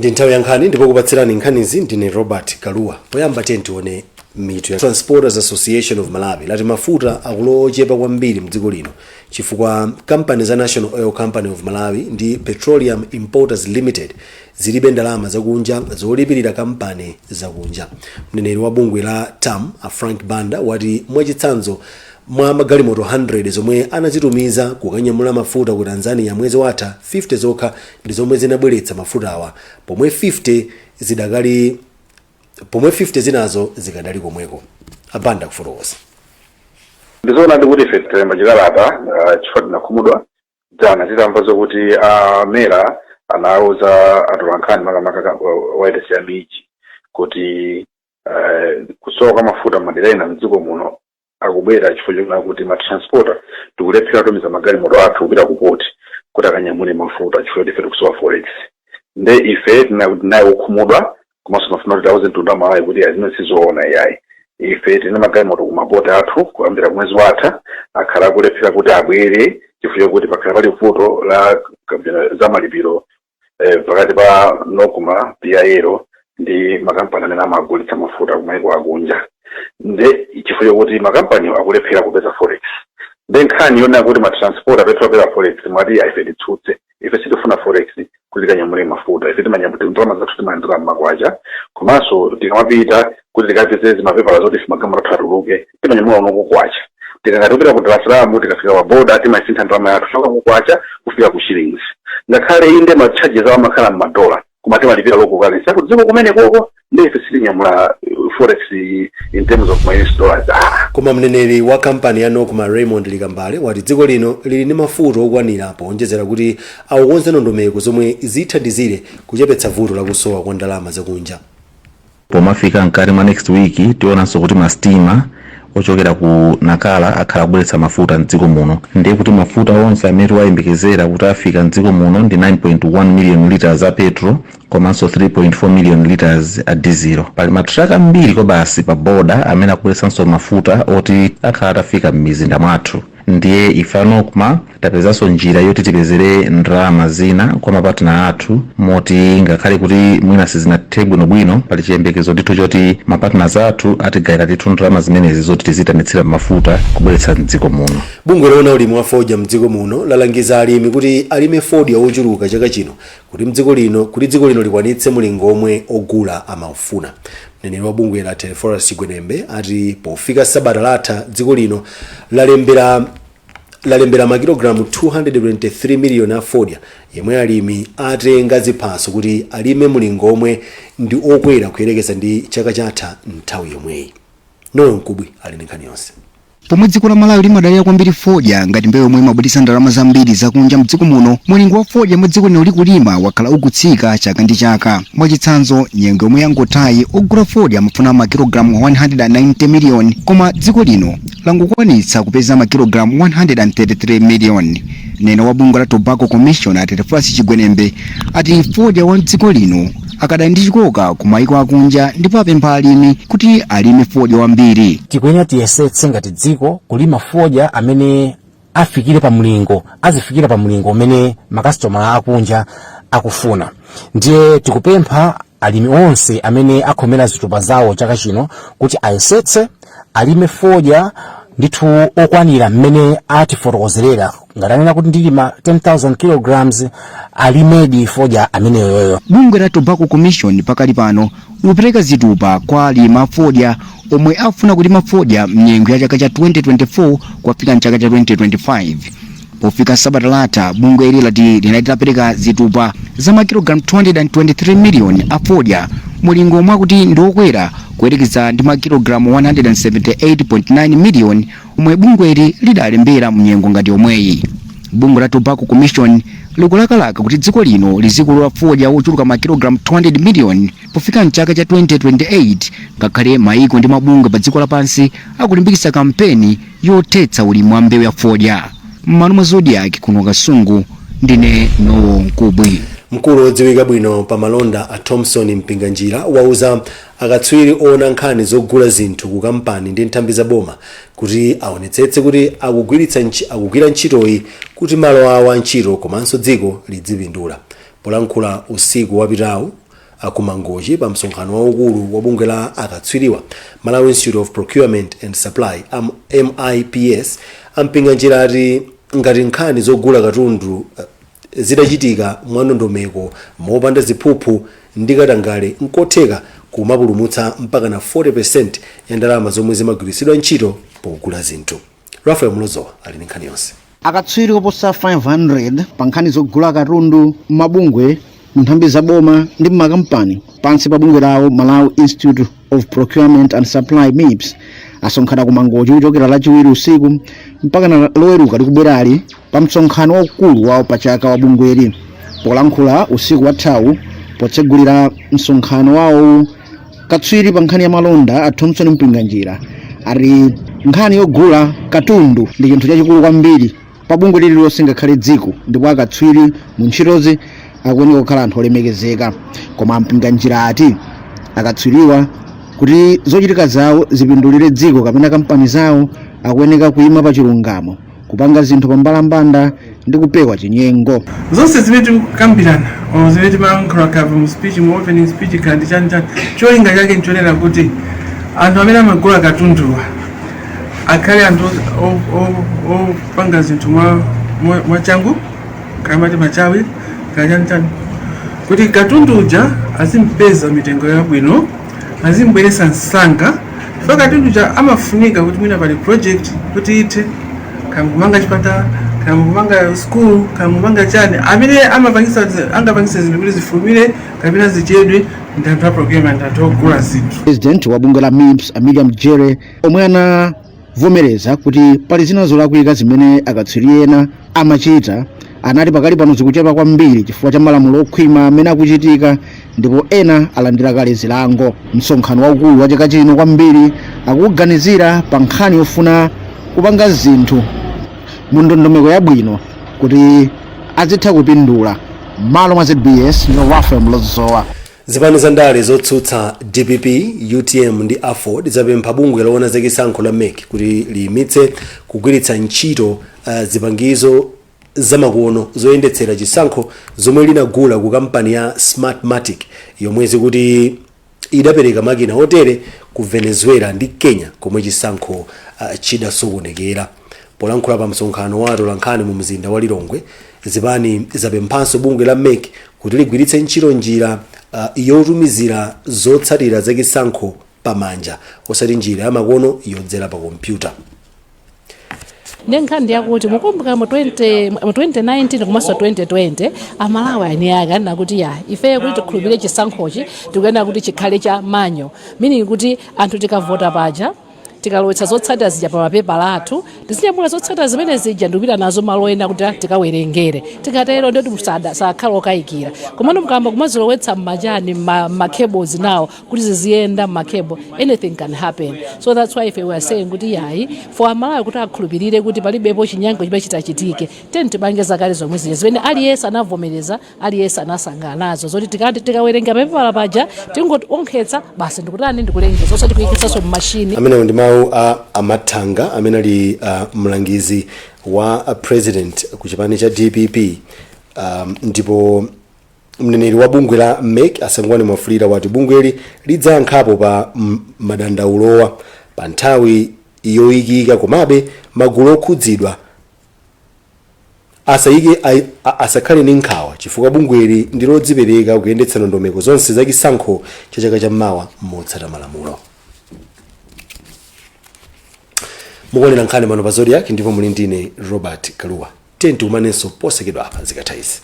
Ndi nthawi ya nkhani, ndipo kupatsirani nkhanizi ndine Robert Kaluwa. Poyamba tiye tione mitu ya Transporters Association of Malawi lati mafuta akulowa ochepa kwambiri mdziko lino chifukwa kampani za National Oil Company of Malawi ndi Petroleum Importers Limited zilibe ndalama zakunja zolipirira kampani zakunja. Mneneri wa bungwe la TAM, a Frank Banda, wati mwachitsanzo, mwa magalimoto 100 zomwe anazitumiza kukanyamula mafuta ku Tanzania mwezi watha, 50 zokha ndi zomwe zinabweretsa mafutawa, pomwe 50 zidakali pomwe 50 zinazo zikadali komweko. Abanda kufotokoza. Ndizoona ndi kuti ife titalemba chikalata chifukwa tinakhumudwa dzana titamva zokuti a MERA anauza atolankhani, makamaka wailesi ya MIJ, kuti kusowa kwa mafuta madera ena mdziko muno akubwera chifukwa chokuti kuti matransporter tikulephera kutumiza magalimoto athu kupita ku port kuti akanyamule mafuta chifukwa ife tikusowa forex. Nde ife tinayi kukhumudwa, komanso timafuna kuti tiauze mtundu wa Malawi kuti azimene sizoona iyayi. Ife tine magalimoto ku mapoti athu kuyambira mwezi watha akhala akulephera kuti abwere chifukwa chokuti pakhala pali vuto la za malipiro pakati pa NOCMA, PIL ndi makampani amene amagulitsa mafuta kumaiko akunja. Nde chifukwa chokuti makampani akulephera kupeza forex, nde nkhani yonena kuti matransport alephera kupeza forex, mwati ife titsutse. Ife sitifuna forex kuti tikanyamule mafuta. Ife timanyamula ndalama zathu, timalandira mmakwacha, komanso tikamapita kuti tikapeze zimapepala zoti ife magalimoto athu atuluke, timanyamula uno kukwacha. Tikangati kupita ku Dar es Salaam, tikafika pa border timasintha ndalama yathu kuchoka kukwacha kufika ku shillings. Ngakhale inde ma charges awo amakhala mmadola, koma timalipira local currency akudziko kumene koko. Ndi ife sitinyamula forex in terms of US dollars. Koma mneneri wa kampani ya NOCMA, Raymond Likambale, wati dziko lino lili ndi mafuta okwanira, powonjezera kuti akukonza ndondomeko zomwe zithandizire kuchepetsa vuto lakusowa kwa ndalama zakunja. Pomafika mkati mwa next week, tionanso kuti masitima ochokera ku Nakala akhala kubweretsa mafuta mdziko muno. Ndiye kuti mafuta onse amene tiwayembekezera kuti afika mdziko muno ndi 9.1 million liters a petrol komanso 3.4 million liters a diesel. Pali matraka ambiri kwabasi pa boda amene akubweretsanso mafuta oti akhala atafika m'mizinda mwathu. Ndiye ife a NOCMA tapezanso njira yoti tipezere ndalama zina kwa mapartner athu, moti ngakhale kuti mwina sizinathe bwinobwino, pali chiyembekezo ndithu choti mapartners athu atigayira ndithu ndalama zimenezi zoti tizitanitsira mafuta kubweretsa mdziko muno. Bungwe loona ulimi wa fodya mdziko muno lalangiza alimi kuti alime fodya wochuluka chaka chino kuti dziko lino likwanitse mulingo omwe ogula amaufuna. Mneneri wa bungwe la Teleforus Chigwenembe ati pofika sabata latha, dziko lino lalembera makilogalamu 223 miliyoni a fodya yemwe alimi atenga ziphaso kuti alime, mulingo omwe ndi okwera kuyerekeza ndi chaka chatha nthawi yomweyi. Noyo Mkubwi ali ndi nkhani yonse. Pomwe dziko la Malawi limadalira kwambiri fodya ngati mbewu yomwe imabweretsa ndalama zambiri zakunja mdziko muno, mulingo wa fodya yomwe dziko lino likulima wakhala ukutsika chaka ndi chaka. Mwachitsanzo, nyengo yomwe yangothayi ogula fodya amafuna makilogalamu 190 miliyoni, koma dziko lino langokwanitsa kupeza makilogalamu 133 miliyoni. Mneneri wa bungwe la Tobacco Commission, a Teleforus Chigwenembe, ati fodya wa dziko lino akadali ndi chikoka ku maiko akunja, ndipo apempha alimi kuti alime fodya wambiri. Tikuyenera tiyesetse ngati dziko kulima fodya amene afikire pa mlingo, azifikira pa mlingo umene makasitomala akunja akufuna. Ndiye tikupempha alimi onse amene akhomera zitupa zawo chaka chino kuti ayesetse alime fodya ndithu okwanira mmene atifotokozerera. Ngati anena kuti ndilima 10,000 kilograms, alimedi fodya ameneyoyo. Bungwe la Tobacco Commission pakali pano likupereka zitupa kwa alimi a fodya omwe afuna kulima fodya mnyengo ya chaka cha 2024 kufika mchaka cha 2025. Pofika sabata latha, bungwe ili lati linali litapereka zitupa za makilogalamu 223 miliyoni a fodya, mulingo omwe akuti ndi okwera kuyerekeza ndi makilogalamu 178.9 miliyoni omwe bungweli lidalembera mnyengo ngati yomweyi. Bungwe la Tobacco Commission likulakalaka kuti dziko lino lizikolola fodya wochuluka makilogalamu 200 miliyoni pofika mchaka cha 2028, ngakhale maiko ndi mabungwe pa dziko lapansi akulimbikitsa kampeni yothetsa ulimi wa mbewu ya fodya. M'malo mwa Zodiak kuno Kasungu, ndine Nowo Mkubwi. Mkulu wodziwika bwino pa malonda a Thomson Mpinganjira wauza akatswiri oona nkhani zogula zinthu ku kampani ndi nthambi za boma kuti aonetsetse kuti akugwira ntchitoyi kuti malo awo a ntchito komanso dziko lidzipindula. Polankhula usiku wapitawu Ku Mangochi pa msonkhano waukulu wa bungwe la akatswiriwa Malawi Institute of Procurement and Supply, MIPS, a Mpinganjira ati ngati nkhani zogula katundu zitachitika mwandondomeko mopanda ziphuphu ndi katangale, nkotheka kumapulumutsa mpaka na 40% ya ndalama zomwe zimagwiritsidwa ntchito pogula zinthu. Rafael Mlozowa ali ndi nkhani yonse. Akatswiri oposa 500 pa nkhani zogula katundu m'mabungwe, nthambi za boma ndi m'makampani pansi pa bungwe lawo Malawi Institute of Procurement and Supply, MIPS, asonkhana ku Mangochi kuchokera Lachiwiri usiku mpaka na Loweruka likubwerali pa msonkhano waukulu wawo pachaka wa bungweli. Polankhula usiku wathawu potsegulira msonkhano wawowu, katswiri pa nkhani ya malonda a Thomson Mpinganjira ati nkhani yogula katundu ndi chinthu chachikulu kwambiri pa bungwe lililonse ngakhale dziko, ndipo akatswiri mu ntchitozi akuyenera kukhala anthu olemekezeka. Koma Mpinganjira ati akatswiriwa kuti zochitika zawo zipindulire dziko kapena kampani zawo akuyeneka kuyima pa chilungamo, kupanga zinthu pa mbalambanda ndi kupewa chinyengo. Zonse zimene tikukambirana or zimene timayankhula kava mu speech, mu opening speech, kandi chani chani, cholinga chake nchonena kuti anthu amene amagula katunduwa akhale anthu opanga zinthu mwachangu, kamati machawi kachani chani, kuti katundu uja azimpeza mitengo yabwino, azimbweresa msanga, chifukwa katundu uja amafunika kuti mwina pali project kuti ithe, kamkumanga chipatala, kamkumanga school, kamkumanga chani. Amene amapangisa, angapangisa zinthu kuti zifulumire kapena zichedwe ndi anthu a procurement, anthu ogula zinthu. President wa bungwe la MIPS a Miriam Jere, omwe anavomereza kuti pali zina zolakwika zimene akatswiri ena amachita, anati pakali pano zikuchepa kwambiri chifukwa cha malamulo okhwima amene akuchitika ndipo ena alandira kale zilango. Msonkhano waukulu wa chaka chino kwambiri akukuganizira pa nkhani yofuna kupanga zinthu mu ndondomeko yabwino kuti azitha kupindula. Malo mwa ZBS ndi Rafael Mlozowa. Zipani za ndale zotsutsa DPP, UTM ndi AFORD zapempha bungwe loona zachisankho la MEC kuti liyimitse kugwiritsa ntchito zipangizo zamakono zoyendetsera chisankho zomwe linagula ku kampani ya Smartmatic, yomwe zikuti idapereka makina otere ku Venezuela ndi Kenya komwe chisankho chidasokonekera. Polankhula pa msonkhano wa atolankhani mu mzinda wa Lilongwe, zipani zapemphanso bungwe la MEC kuti ligwiritse ntchito njira yotumizira zotsatira zachisankho pamanja, osati njira yamakono yodzera pa kompyuta. Ndi nkhani yakuti mukumbuka mu 20 mu 2019 komanso 2020, Amalawi ani ake anena kuti ya ifeyo kuti tikhulupirire chisankhochi tikuyenera kuti chikhale cha manual, meaning kuti anthu tikavota paja, tikalowetsa zotsatira zija pa mapepala athu, tizinyamula zotsatira zimene zija ndikupita nazo malo ena kuti tikawerengere. Tikatero ndoti sakhala okayikira. Komano mukamba kumazilowetsa mmachani, mma cables nawo kuti ziziyenda mma cable, anything can happen. So that's why if we are saying kuti yayi, for Amalawi kuti akhulupirire kuti palibepo chinyengo chimene chitachitike, teni tipange zakale zomwe zija zimene aliyense anavomereza, aliyense anasangana nazo, zoti tikati tikawerenga pepala paja tingoti onkhetsa basi, ndikutani, ndikulengeza, osati kuyikitsanso mmashini. Amenewo ndi mawu a Amathanga amene ali mlangizi wa president ku chipani cha DPP. Ndipo mneneri wa bungwe la MEC Asangwani Mwafulira wati bungweli lidzayankhapo pa madandaulowa pa nthawi yoyikika, komabe magulu okhudzidwa asayike asakhale ndi nkhawa chifukwa bungweli ndi lodzipereka kuyendetsa ndondomeko zonse zachisankho cha chaka chammawa motsata malamulo. Mukuonera nkhani pano pa Zodiak ndipo muli ndine Robert Kaluwa. Tiye tikumanenso posachedwa apa zikatha izi.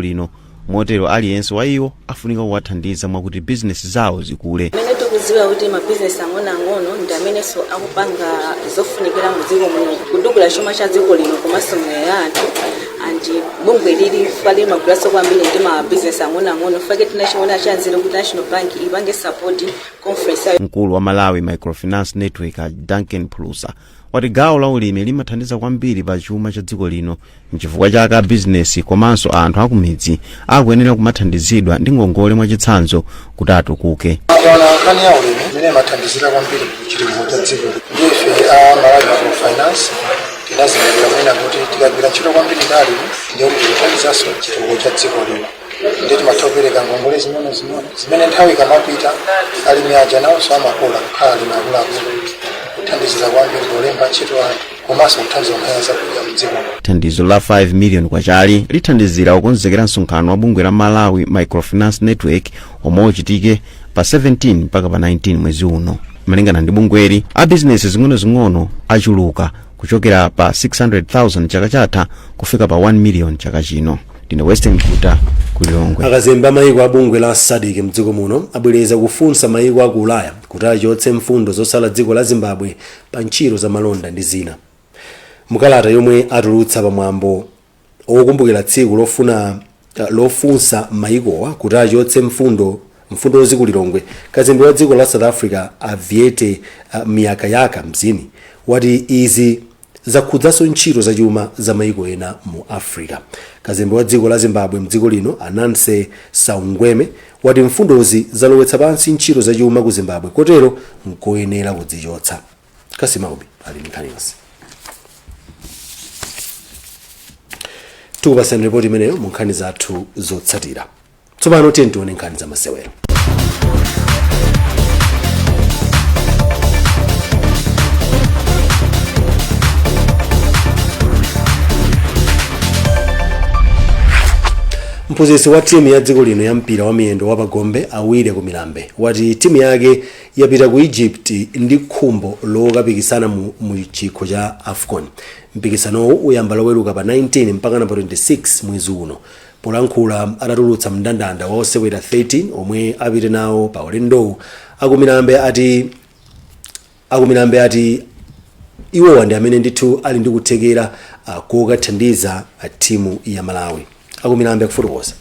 Lino motero aliyense wa iwo afunika kuwathandiza mwakuti bizinesi zawo zikule. Amene tikudziwa kuti mabizinesi ang'onoang'ono ndi amenenso akupanga zofunikira mu dziko muno, kudukula chuma cha dziko lino komanso miyoyo ya anthu. And Bungwe lili fale limagwiranso kwambiri ndi ma business ang'onoang'ono, fake tinachiona chanzeru kuti National Bank ipange support conference yayo. Mkulu wa Malawi Microfinance Network, a Duncan Phulusa, wati gawo la ulimi limathandiza kwambiri pa chuma cha dziko lino, nchifukwa chake abizinesi komanso anthu akumidzi akuyenera kumathandizidwa ndi ngongole, mwachitsanzo, kuti atukuke. Akaona nkhani ya ulimi imene imathandizira kwambiri kuchitukuko cha dziko, ndiye ife a Malawi Microfinance tinazindikira mwina kuti tikagwira ntchito kwambiri ndi alimi, ndiye kuti tikuthandizanso chitukuko cha dziko lino. Ndiye timatha kupereka ngongole zing'ono-zing'ono zimene nthawi ikamapita alimi aja nawonso amakula kukhala alimi akuluakulu, kuthandizira kwambiri polemba ntchito anthu komanso kuthandiza nkhani zakudya mdziko. Thandizo la 5 million kwachali lithandizira kukonzekera msonkhano wa bungwe la Malawi Microfinance Network omwe uchitike pa 17 mpaka pa 19 mwezi uno. Malingana ndi bungweli, abizinesi zing'onozing'ono achuluka kuchokera pa 600,000 chaka chatha kufika pa 1 million chaka chino. Ndine Western Kuta, ku Lilongwe. Akazembe amayiko a bungwe la SADC mdziko muno abwereza kufunsa mayiko aku Ulaya kuti achotse mfundo zosala dziko la Zimbabwe pa ntchito za malonda ndi zina. Mukalata yomwe atulutsa pamwambo wokumbukira tsiku lofuna lofunsa mayikowa kuti achotse mfundozi ku Lilongwe, kazembe wa dziko la South Africa, Aviete Miakayaka Mzini, wati izi zakhudzanso ntchito zachuma za mayiko ena mu Africa. Kazembe wa dziko la Zimbabwe mdziko lino, Ananse Saungweme, wati mfundozi zalowetsa pansi ntchito zachuma ku Zimbabwe, kotero nkoyenera kudzichotsa. Kasimaubi ali ndi nkhani yonse. Tikupasani ripoti imeneyo mu nkhani zathu zotsatira. Tsopano tiye tione nkhani za masewero. Mphunzitsi wa timu ya dziko lino ya mpira wa miyendo wa pagombe, Awire Kumilambe, wati timu yake yapita ku Egypt ndi khumbo lokapikisana mu chikho cha AFCON. Mpikisanowu uyamba Loweruka pa 19 mpaka pa 26 mwezi uno. Polankhula atatulutsa mndandanda wa osewera 13 omwe apite nawo pa ulendowu, Akumilambe ati iwowa ndi amene ndithu ali ndi kuthekera kokathandiza timu ya Malawi. Akumilambe akufotokoza.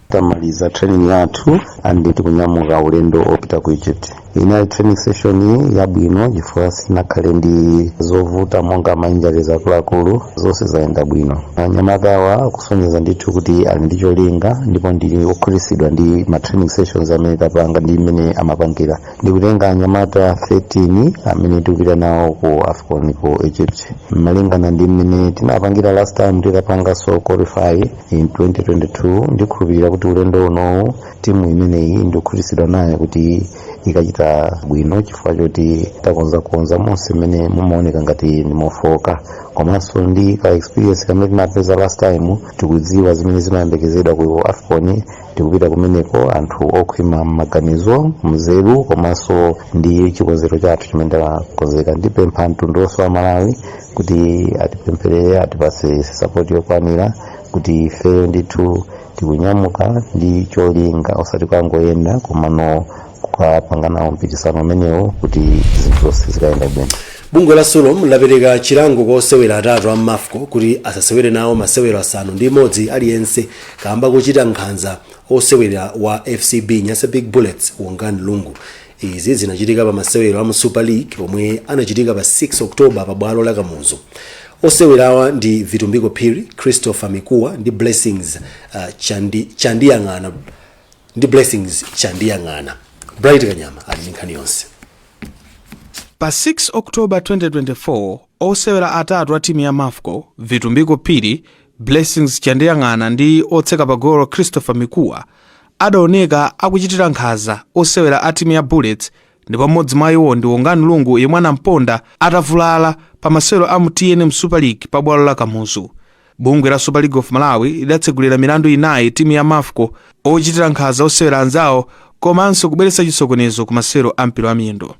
Tamaliza training yathu and tikunyamuka ulendo opita ku Egypt. Inali training session yabwino chifukwa sinakhale ndi zovuta monga ma injuries akuluakulu, zonse zayenda bwino. Anyamatawa akusonyeza ndithu kuti ali ndi cholinga, ndipo ndili okhutitsidwa ndi ma training sessions amene tapanga ndi mmene amapangira. Ndikutenga anyamata 13 amene tikupita nawo ku AFCON ku Egypt. Malingana ndi mmene tinapangira last time titapanganso qualify in 2022, ndikhulupirira kuti ulendo unowu timu imeneyi ndikukhutitsidwa nayo kuti ikachita bwino, chifukwa choti takonzakonza monse mmene mumaoneka ngati ndimofoka, komanso ndi ka experience kamene tinapeza last time, tikudziwa zimene zimayembekezedwa ku AFCON. Tikupita kumeneko anthu okhwima m'maganizo, mzeru komanso ndi chikonzero chathu chimene takonzeka. Ndipempha mtundu wonse wa Malawi kuti atipempherere, atipase support yokwanira kuti ifeyo ndithu tikunyamuka ndi cholinga, osati kangoyenda, komano kukapanga nawo mpikisano umenewo kuti zinthu zonse zikayenda bwino. Bungwe la SULOM lapereka chilango kwa osewera atatu a MAFCO kuti asasewere nawo masewero 6 aliyense kamba kuchita nkhanza osewera wa FCB Nyasa Big Bullets, Wongani Lungu. Izi zinachitika pa masewero a mu Super League omwe anachitika pa 6 October pa bwalo la Kamuzu. Osewerawa ndi Vitumbiko Phiri, Christopher Mikuwa ndi Blessings Chandiyang'ana. Bright Kanyama ali ndi nkhani yonse. Pa 6 October 2024, osewera atatu a timu ya MAFCO, Vitumbiko Phiri, Blessings Chandiyang'ana ndi otseka pagolo Christopher Mikuwa, adaoneka akuchitira nkhanza osewera a timu ya Bullets, ndipo mmodzi mwa iwo ndi Wongani Lungu yemwe anamponda atavulala pa masewero a mu TNM Super League pa bwalo la Kamuzu. Bungwe la Super League of Malawi lidatsegulira milandu inayi timu ya MAFCO ochitira nkhanza osewera anzawo komanso kubweretsa chisokonezo ku masewero a mpira wa miyendo.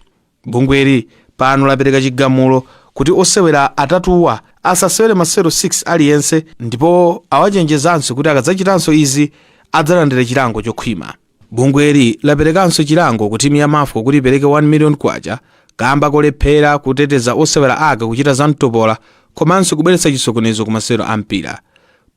Bungweli pano lapereka chigamulo kuti osewera atatuwa asasewere masewero 6 aliyense, ndipo awachenjezanso kuti akadzachitanso izi adzalandira chilango chokhwima. Bungweli laperekanso chilango ku timu ya MAFCO kuti ipereke 1 million kwacha kamba kolephera kuteteza osewera ake kuchita zamtopola komanso kubweretsa chisokonezo ku masewero a mpira.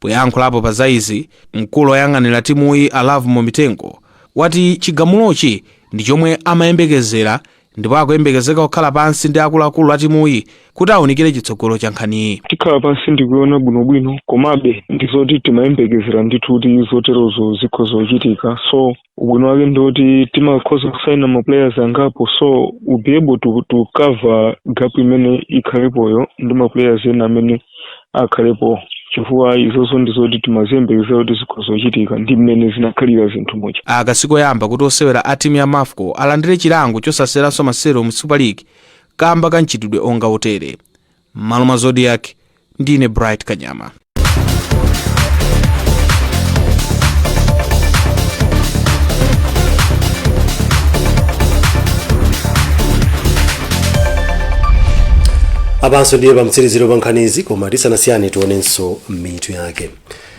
Poyankhulapo pa zaizi, mkulu oyang'anira timuyi a Lovemore Mitengo wati chigamulochi ndi chomwe amayembekezera ndipo akuyembekezeka kukhala pansi ndi akuluakulu a timuyi kuti awunikire chitsogolo cha nkhaniyi. Tikhala pansi ndikuiona bwinobwino, komabe ndizoti timayembekezera ndithu kuti zoterozo zikhoza kuchitika. So ubwino wake ndoti timakhoza kusaina ma players angapo, so we'll be able to cover gap imene ikhalepoyo ndi ma players ena amene akhalepo, chifukwa izozo ndizoti timaziyembekezera kuti zikhoza kuchitika ndi mmene zinakhalira zinthu muja. Aka sikoyamba kuti osewera a timu ya MAFCO alandire chilango chosaseranso masewero mu Super League kamba ka mchitidwe onga otere. M'malo mwa Zodiak, ndine Bright Kanyama. Apanso ndiye pamtsiriziro pa nkhanizi, koma tisanasiyane tionenso mitu yake.